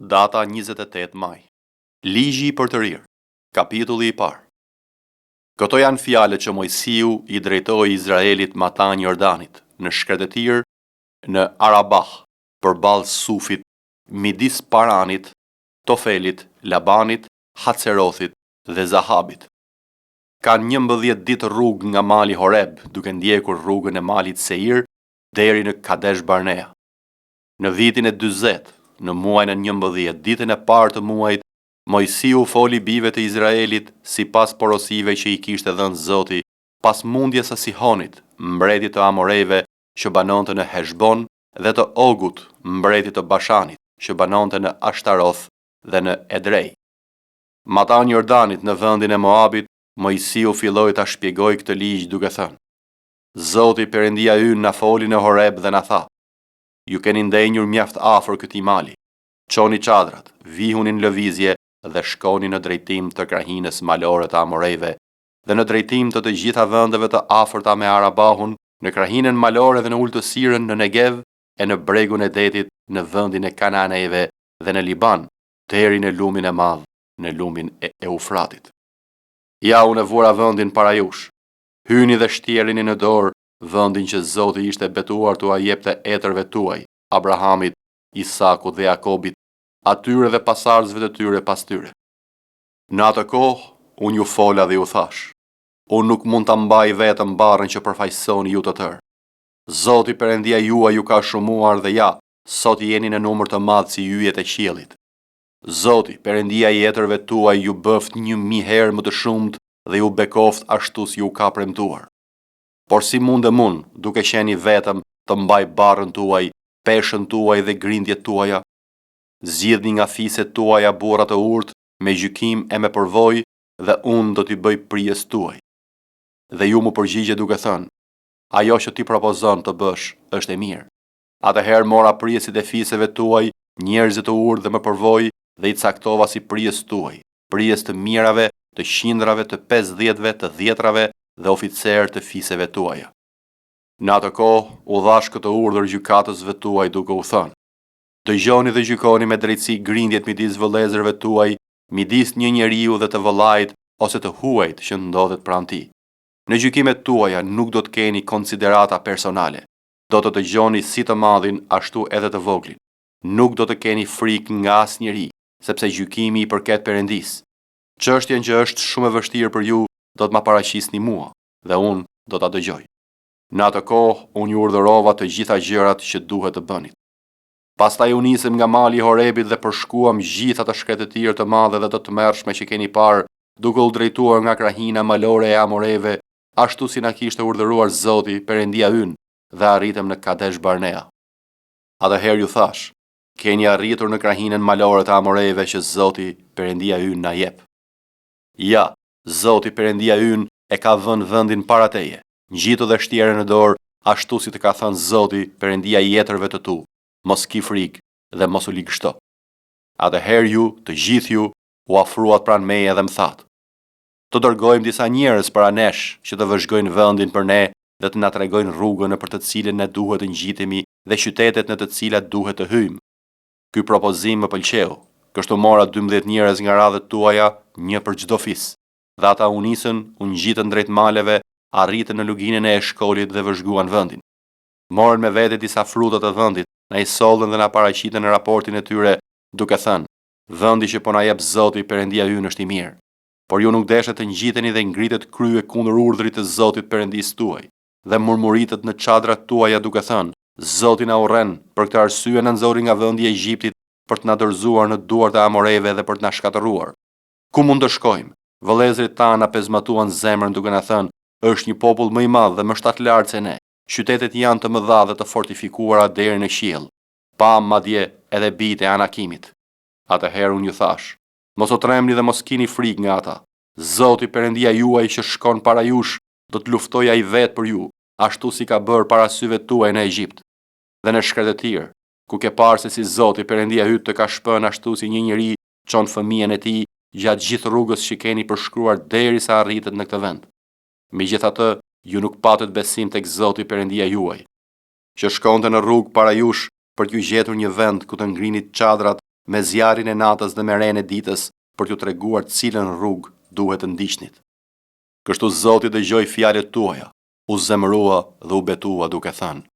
Data 28 maj. Ligji i përtërirë. Kapitulli i parë. Këto janë fjalët që Moisiu i drejtoi Izraelit matanë Jordanit, në shkretëtirë, në Arabah, përballë Sufit, midis Paranit, Tofelit, Labanit, Hacerothit dhe Zahabit. Kanë 11 ditë rrugë nga mali Horeb, duke ndjekur rrugën e malit Seir deri në Kadesh Barnea. Në vitin e 40, në muajin e 11, ditën e parë të muajit, Moisiu foli bijve të Izraelit sipas porosive që i kishte dhënë Zoti pas mundjes së Sihonit, mbretit të Amorejve që banonte në Heshbon dhe të Ogut, mbretit të Bashanit, që banonte në Ashtaroth dhe në Edrej. Matanë Jordanit në vendin e Moabit, Moisiu filloi ta shpjegojë këtë ligj duke thënë: Zoti Perëndia ynë na foli në Horeb dhe na tha: Ju keni ndenjur mjaft afër këtij mali. Çoni çadrat, vihuni në lëvizje dhe shkoni në drejtim të krahinës malore të Amorejve dhe në drejtim të të gjitha vendeve të afërta me Arabahun, në krahinën malore dhe në ultësirën në Negev e në bregun e detit në vendin e Kanaanejve dhe në Liban, deri në lumin e madh, në lumin e Eufratit. Ja unë e vura vendin para jush. Hyni dhe shtjerrini në dorë vendin që Zoti ishte betuar t'ua jepte etërve tuaj, Abrahamit, Isakut dhe Jakobit, atyre dhe pasardhësve të tyre pas tyre. Në atë kohë, unë ju fola dhe ju thashë, unë nuk mund ta mbaj vetëm barrën që përfaqësoni ju të tërë. Zoti Perëndia juaj ju ka shumuar dhe ja, sot jeni në numër të madh si yjet e qiellit. Zoti, Perëndia i etërve tuaj ju bëftë 1000 herë më të shumtë dhe ju bekoftë ashtu si ju ka premtuar. Por si mundem unë, duke qenë i vetëm, të mbaj barrën tuaj, peshën tuaj dhe grindjet tuaja? Zgjidhni nga fiset tuaja burra të urtë, me gjykim e me përvojë dhe unë do t'i bëj prijës tuaj. Dhe ju m'u përgjigjët duke thënë, ajo që ti propozon të bësh është e mirë. Atëherë mora prijësit e fiseve tuaj, njerëzit të urtë dhe me përvojë dhe i caktova si prijës tuaj, prijës të mijërave, të qindrave, të 50-ve, të dhjetrave dhe oficerë të fiseve tuaja. Në atë kohë u dhashë këtë urdhër gjykatësve tuaj duke u thënë: Dëgjoni dhe gjykoni me drejtësi grindjet midis vëllezërve tuaj, midis një njeriu dhe të vëllait ose të huajit që ndodhet pranë tij. Në gjykimet tuaja nuk do të keni konsiderata personale. Do të dëgjoni si të madhin ashtu edhe të voglin. Nuk do të keni frikë nga asnjeri, sepse gjykimi i përket Perëndisë. Çështjen që është shumë e vështirë për ju do të ma paraqisni mua dhe unë do ta dëgjoj. Në atë kohë unë ju urdhërova të gjitha gjërat që duhet të bënit. Pastaj u nisëm nga mali i Horebit dhe përshkuam gjithë atë shkretëtirë të madhe dhe të tmerrshme që keni parë, duke u drejtuar nga krahina malore e Amoreve, ashtu si na kishte urdhëruar Zoti, Perëndia ynë, dhe arritëm në Kadesh Barnea. Atëherë ju thashë, keni arritur në krahinën malore të Amoreve që Zoti, Perëndia ynë na jep. Ja, Zoti, Perëndia ynë e ka vënë vendin para teje, ngjitu dhe shtjere në dorë, ashtu si të ka thënë Zoti, Perëndia i etërve të tu, mos ki frikë dhe mos u ligështo. Atëherë ju, të gjithë ju, u afruat pranë meje dhe më thatë: Të dërgojmë disa njerëz para nesh që të vëzhgojnë vendin për ne dhe të na tregojnë rrugën nëpër të cilën ne duhet të ngjitemi dhe qytetet në të cilat duhet të hyjmë. Ky propozim më pëlqeu. Kështu mora 12 njerëz nga radhët tuaja, një për çdo fis. Dhe ata u nisën, u ngjitën drejt maleve, arritën në luginën e Eshkolit dhe vëzhguan vendin. Morën me vete disa fruta të vendit, na i sollën dhe na paraqitën raportin e tyre, duke thënë: Vendi që po na jep Zoti, Perëndia ynë është i mirë. Por ju nuk deshët të ngjiteni dhe ngritët krye kundër urdhrit të Zotit Perëndisë tuaj dhe murmuritët në çadrat tuaja duke thënë: Zoti na urren, për këtë arsye na nxori nga vendi i Egjiptit për të na dorëzuar në duart e Amorejve dhe për të na shkatërruar. Ku mund të shkojmë? Vëllezërit tanë na pezmatuan zemrën duke na thënë, është një popull më i madh dhe më shtatlartë se ne. Qytetet janë të mëdha dhe të fortifikuara deri në qiell. Pamë madje edhe bijtë e Anakimit. Atëherë unë ju thashë, mos u trembni dhe mos kini frikë nga ata. Zoti Perëndia juaj që shkon para jush, do të luftojë ai vetë për ju, ashtu si ka bërë para syve tuaj në Egjipt dhe në shkretëtirë, ku ke parë se si Zoti Perëndia yt të ka shpënë ashtu si një njeri çon fëmijën e tij gjatë gjithë rrugës që keni përshkruar derisa arritët në këtë vend. Megjithatë, ju nuk patët besim tek Zoti Perëndia juaj, që shkonte në rrugë para jush për t'ju gjetur një vend ku të ngrinit çadrat. me zjarrin e natës dhe me renë e ditës për t'ju treguar cilën rrugë duhet të ndiqnit. Kështu Zoti dëgjoi fjalët tuaja, u zemërua dhe u betua duke thënë,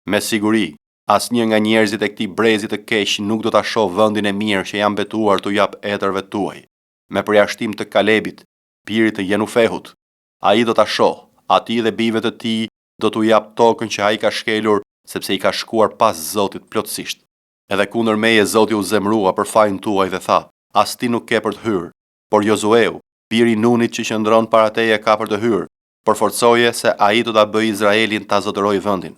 Me siguri, asnjë nga njerëzit e këtij brezi të keq nuk do ta shohë vendin e mirë që jam betuar t'u jap etërve tuaj, me përjashtim të Kalebit, birit të Jenufehut. Ai do ta shohë, atij dhe bijve të tij do t'u jap tokën që ai ka shkelur, sepse i ka shkuar pas Zotit plotësisht. Edhe kundër meje Zoti u zemërua për fajin tuaj dhe tha, As ti nuk ke për të hyrë, por Jozueu, biri i Nunit që qëndron para teje ka për të hyrë, përforcoje se ai do ta bëjë Izraelin ta zotërojë vendin.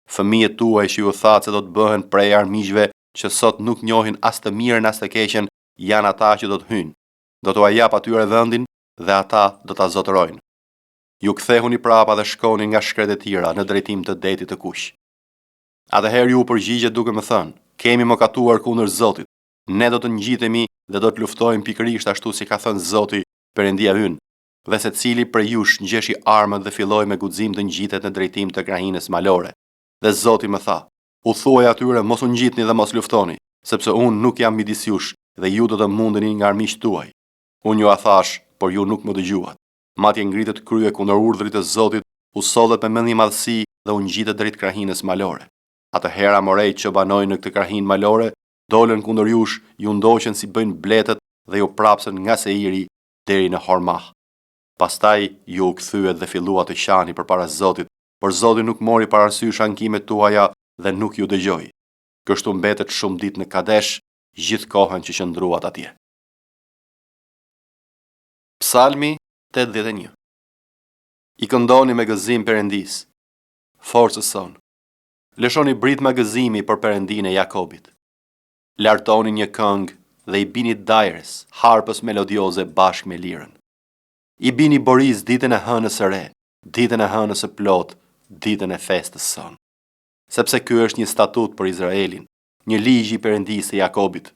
Fëmijët tuaj që ju thatë se do të bëhen pre e armiqve që sot nuk njohin as të mirën as të keqen, janë ata që do të hyjnë. Do t'ua jap atyre vendin dhe ata do ta zotërojnë. Ju kthehuni prapa dhe shkoni nga shkretëtira në drejtim të Detit të Kuq. Atëherë ju u përgjigjët duke më thënë, Kemi mëkatuar kundër Zotit. Ne do të ngjitemi dhe do të luftojmë pikërisht ashtu si ka thënë Zoti, Perëndia ynë. Dhe secili prej jush ngjeshi armët dhe filloi me guxim të ngjitet në drejtim të krahinës malore. Dhe Zoti më tha, U thuaj atyre mos u ngjitni dhe mos luftoni, sepse unë nuk jam midis jush dhe ju do të mundeni nga armiqtë tuaj. Unë jua thashë, por ju nuk më dëgjuat. Madje ngritët krye kundër urdhrit të Zotit, u sollët me mendjemadhësi dhe u ngjitët drejt krahinës malore. Atëherë amorejtë që banojnë në këtë krahinë malore, dolën kundër jush, ju ndoqën si bëjnë bletët dhe ju prapsën nga Seiri deri në Hormah. Pastaj ju u kthyet dhe filluat të qani përpara Zotit, por Zoti nuk mori parasysh ankimet tuaja dhe nuk ju dëgjoi. Kështu mbetët shumë ditë në Kadesh, gjithë kohën që qëndruat atje. Psalmi 81 I këndoni me gëzim Perëndisë, forcës sonë. Lëshoni britma gëzimi për Perëndinë e Jakobit. Lartoni një këngë dhe i bini dajres, harpës melodioze bashkë me lirën. I bini borisë ditën e hënës së re, ditën e hënës së plotë, ditën e festës sonë. Sepse ky është një statut për Izraelin, një ligj i Perëndisë së Jakobit.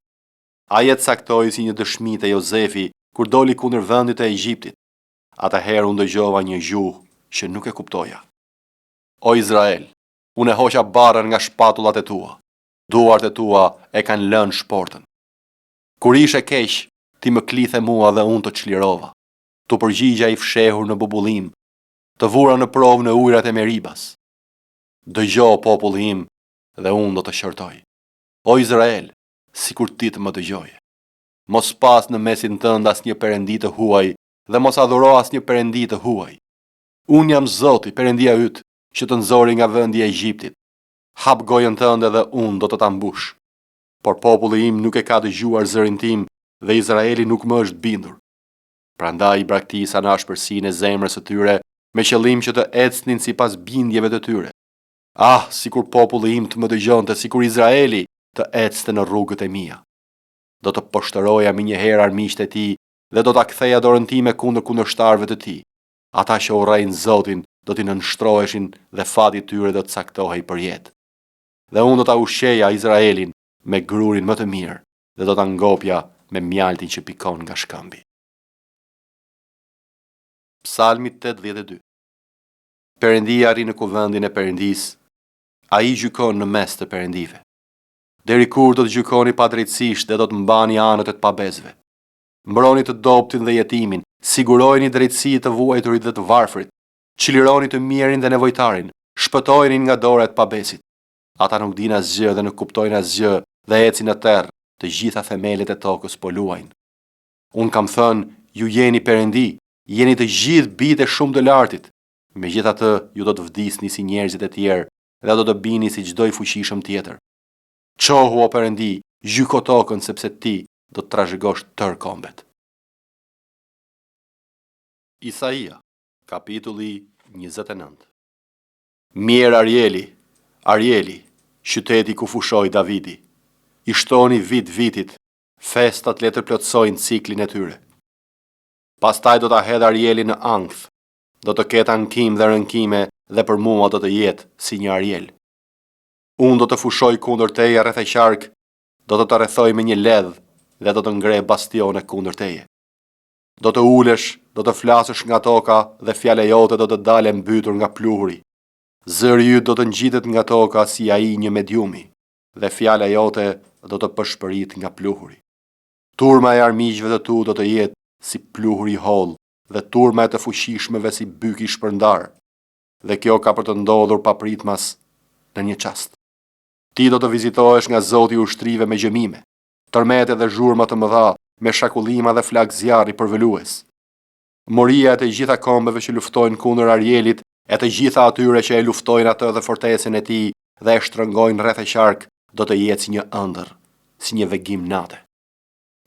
Ai e caktoi si një dëshmi te Jozefi kur doli kundër vendit të Egjiptit. Atëherë unë dëgjova një gjuhë që nuk e kuptoja. O Izrael, unë e hoqa barrën nga shpatullat e tua. Duart e tua e kanë lënë shportën. Kur ishe keq, ti më klithe mua dhe unë të çlirova. T'u përgjigja i fshehur në bubullimë, të vura në provë në ujërat e Meribas. Dëgjo, populli im, dhe unë do të qortoj. O Izrael, sikur ti të më dëgjoje. Mos pas në mesin tënd asnjë perëndi të huaj dhe mos adhuro asnjë perëndi të huaj. Unë jam Zoti, Perëndia yt, që të nxori nga vendi i Egjiptit. Hap gojën tënde dhe unë do të ta mbush. Por populli im nuk e ka dëgjuar zërin tim dhe Izraeli nuk më është bindur. Prandaj i braktisa në ashpërsinë e zemrës së tyre me qëllim që të ecnin sipas bindjeve të tyre. Ah, sikur populli im të më dëgjonte, sikur Izraeli të ecte në rrugët e mia. Do të poshtëroja menjëherë armiqtë e tij dhe do ta ktheja dorën time kundër kundërshtarëve të tij. Ata që urrejnë Zotin do t'i nënshtroheshin dhe fati i tyre do të caktohej përjetë. Dhe unë do ta ushqeja Izraelin me grurin më të mirë dhe do ta ngopja me mjaltin që pikon nga shkëmbi. Psalmi 82 Perëndia rri në kuvendin e Perëndisë, Ai gjykon në mes të perëndive. Deri kur do të gjykoni padrejtësisht dhe do të mbani anët e të pabesëve? Mbroni të dobëtin dhe jetimin, sigurojini drejtësi të vuajturit dhe të varfrit, çlironi të mjerin dhe nevojtarin, shpëtojeni nga dora e të pabesit. Ata nuk dinë asgjë dhe nuk kuptojnë asgjë dhe ecin në terr, të gjitha themelet e tokës po luajnë. Unë kam thënë, ju jeni perëndi, jeni të gjithë bijtë e Shumë të Lartit. Megjithatë, ju do të vdisni si njerëzit e tjerë dhe do të bini si çdo i fuqishëm tjetër. Çohu, o Perëndi, gjyko tokën sepse ti do të trashëgosh tërë kombet. Isaia, kapitulli 29 Mjerë Arieli, Arieli, qyteti ku fushoi Davidi. I shtoni vit vitit, festat le të plotësojnë ciklin e tyre. Pastaj do ta hedh Arielin në ankth, Do të ketë ankim dhe rënkime dhe për mua do të jetë si një Ariel. Unë do të fushoj kundër teje rreth e qark, do të të rrethoj me një ledh dhe do të ngre bastione kundër teje. Do të ulesh, do të flasësh nga toka dhe fjala jote do të dalë e mbytur nga pluhuri. Zëri yt do të ngjitet nga toka si ai i një mediumi dhe fjala jote do të pëshpëritë nga pluhuri. Turma e armiqve të tu do të jetë si pluhur i hollë dhe turma e të fuqishmëve si byk i shpërndarë. Dhe kjo ka për të ndodhur papritmas në një çast. Ti do të vizitohesh nga Zoti i ushtrive me gjëmime, tërmete dhe zhurma të mëdha, me shakullima dhe flakë zjarri përvëlues. Moria e të gjitha kombeve që luftojnë kundër Arielit, e të gjitha atyre që e luftojnë atë dhe fortesën e tij dhe e shtrëngojnë rreth e qark, do të jetë si një ëndërr, si një vegim nate.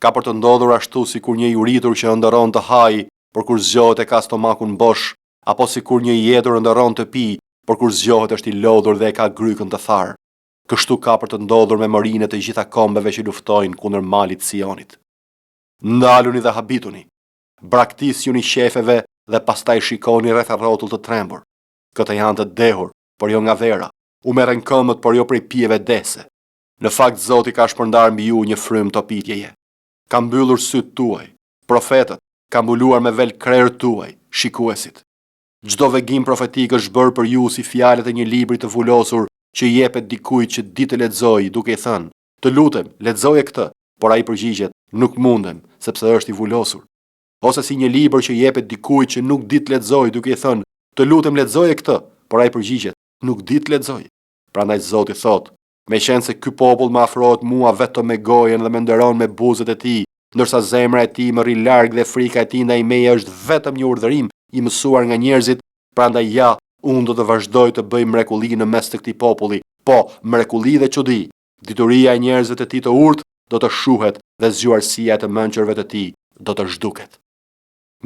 Ka për të ndodhur ashtu sikur një i uritur që ëndërron të hajë, por kur zgjohet e ka stomakun bosh, apo sikur një i etur ëndërron të pijë, por kur zgjohet është i lodhur dhe e ka grykën të tharë. Kështu ka për të ndodhur me morinë e të gjitha kombeve që luftojnë kundër malit Sionit. Ndaluni dhe habituni, braktisjuni qejfeve dhe pastaj shikoni rreth e rrotull të trembur. Këta janë të dehur, por jo nga vera, u merren këmbët, por jo prej pijeve dehëse. Në fakt Zoti ka shpërndarë mbi ju një frymë topitjeje. Ka mbyllur sytë tuaj, profetët, ka mbuluar me vel krerët tuaj, shikuesit. Çdo vegim profetik është bërë për ju si fjalët e një libri të vulosur që i jepet dikujt që di të lexojë, duke i thënë, Të lutem, lexoje këtë, por ai përgjigjet, Nuk mundem, sepse është i vulosur. Ose si një libër që i jepet dikujt që nuk di të lexojë, duke i thënë, Të lutem, lexoje këtë, por ai përgjigjet, Nuk di të lexoj. Prandaj Zoti thotë, Meqenëse ky popull më afrohet mua vetëm me gojën dhe më nderon me buzët e tij, ndërsa zemra e tij më rri larg dhe frika e tij ndaj meje është vetëm një urdhërim i mësuar nga njerëzit, prandaj ja, unë do të vazhdoj të bëj mrekulli në mes të këtij populli, po, mrekulli dhe çudi. Dituria e njerëzve të tij të urtë do të shuhet dhe zgjuarsia e të mençurve të tij do të zhduket.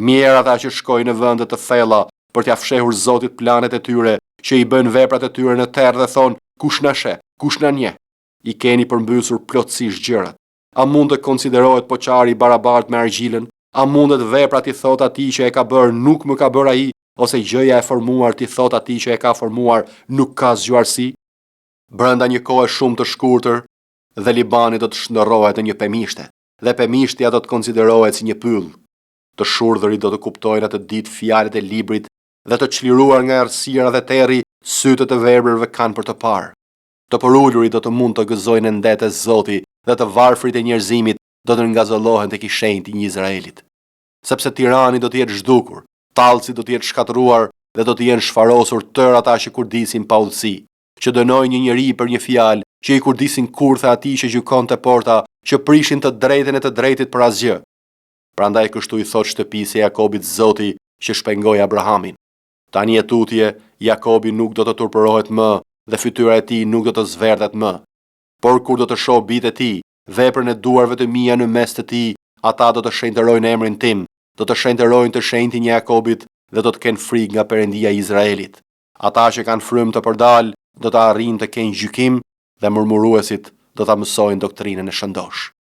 Mjerë ata që shkojnë në vende të thella për t'ia fshehur Zotit planet e tyre, që i bëjnë veprat e tyre në terr dhe thonë, kush na sheh, kush na njeh? I keni përmbysur plotësisht gjërat. A mund të konsiderohet poçari i barabartë me argjilën? A mundet vepra t'i thotë atij që e ka bërë, nuk më ka bërë ai, ose gjëja e formuar t'i thotë atij që e ka formuar, nuk ka zgjuarsi? Brenda një kohe shumë të shkurtër, dhe Libani do të shndërrohet në një pemishte, dhe pemishtja do të konsiderohet si një pyll. Të shurdhërit do të kuptojnë atë ditë fjalët e librit dhe të çliruar nga errësira dhe terri, sytë e të verbërve kanë për të parë. Të përulurit do të mund të gëzojnë ende te Zoti dhe të varfrit e njerëzimit do të ngazëllohen tek i Shenjti i Izraelit. Sepse tirani do të jetë zhdukur, tallësi do të jetë shkatërruar dhe do të jenë shfarosur tërë ata që kurdisin paudhësi. që dënojnë një njeri për një fjalë, që i kurdisin kurthe atij që gjykon te porta, që prishin të drejtën e të drejtit për asgjë. Prandaj kështu i thotë shtëpisë së Jakobit Zoti që shpengoi Abrahamin. Tani e tutje, Jakobi nuk do të turpërohet më dhe fytyra e tij nuk do të zverdhet më. Por kur do të shohë bijtë e tij, veprën e duarve të mia në mes të tij, ata do të shenjtërojnë emrin tim, do të shenjtërojnë të shenjtin e Jakobit dhe do të kenë frikë nga Perëndia i Izraelit. Ata që kanë frymë të përdalë do të arrijnë të kenë gjykim dhe murmuruesit do ta mësojnë doktrinën e shëndoshë.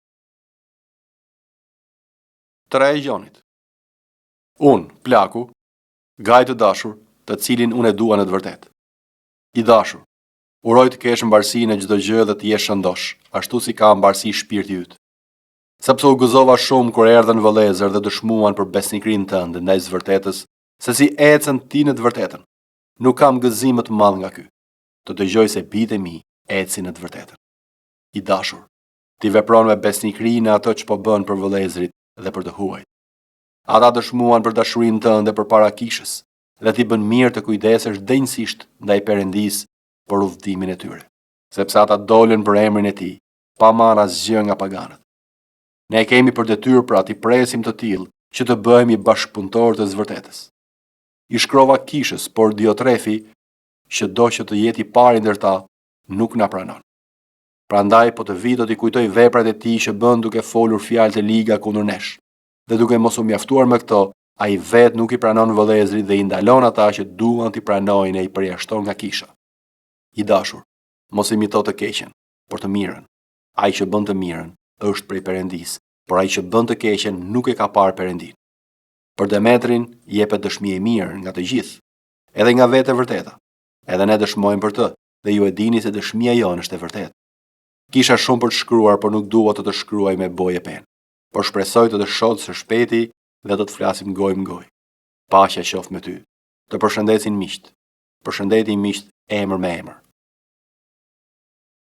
3 e Gjonit. Unë, plaku, Gaj të dashur, të cilin unë e dua në të vërtetë. I dashur, uroj të kesh mbarësi në çdo gjë dhe të jesh shëndosh, ashtu si ka mbarësi shpirti yt. Sepse u gëzova shumë kur erdhën vëllezër dhe dëshmuan për besnikërinë tënde ndaj së vërtetës se si ecën ti në të vërtetën. Nuk kam gëzim më të madh nga ky, të dëgjoj se bijtë e mi ecin në të vërtetën. I dashur, ti vepron me besnikëri në atë që po bën për vëllezërit dhe për të huajt. Ata dëshmuan për dashurinë tënde përpara kishës dhe ti bën mirë të kujdesesh denjësisht ndaj Perëndisë për udhëtimin e tyre, sepse ata dolën për emrin e tij, pa marrë asgjë nga paganët. Ne e kemi për detyrë pra t'i presim të tillë që të bëhemi bashkëpunëtorë të së vërtetës. I shkrova kishës, por Diotrefi, që do që të jetë i pari ndër ta, nuk na pranon. Prandaj po të vijë do t'i kujtoj veprat e tij që bën duke folur fjalë të liga kundër nesh. Dhe duke mos u mjaftuar me këto, ai vetë nuk i pranon vëllezërit dhe i ndalon ata që duan t'i pranojnë e i përjashton nga kisha. I dashur, mos imito të keqen, por të mirën. Ai që bën të mirën është prej Perëndisë, por ai që bën të keqen nuk e ka parë Perëndinë. Për Demetrin jepet dëshmi e mirë nga të gjithë, edhe nga vetë e vërteta. Edhe ne dëshmojmë për të, dhe ju e dini se dëshmia jonë është e vërtetë. Kisha shumë për të shkruar, por nuk dua të të shkruaj me bojë e penë. Por shpresoj të të shoh së shpejti dhe do të flasim gojë më gojë. Paqja qoftë me ty. Të përshëndesin miqtë. Përshëndeti miqtë emër me emër.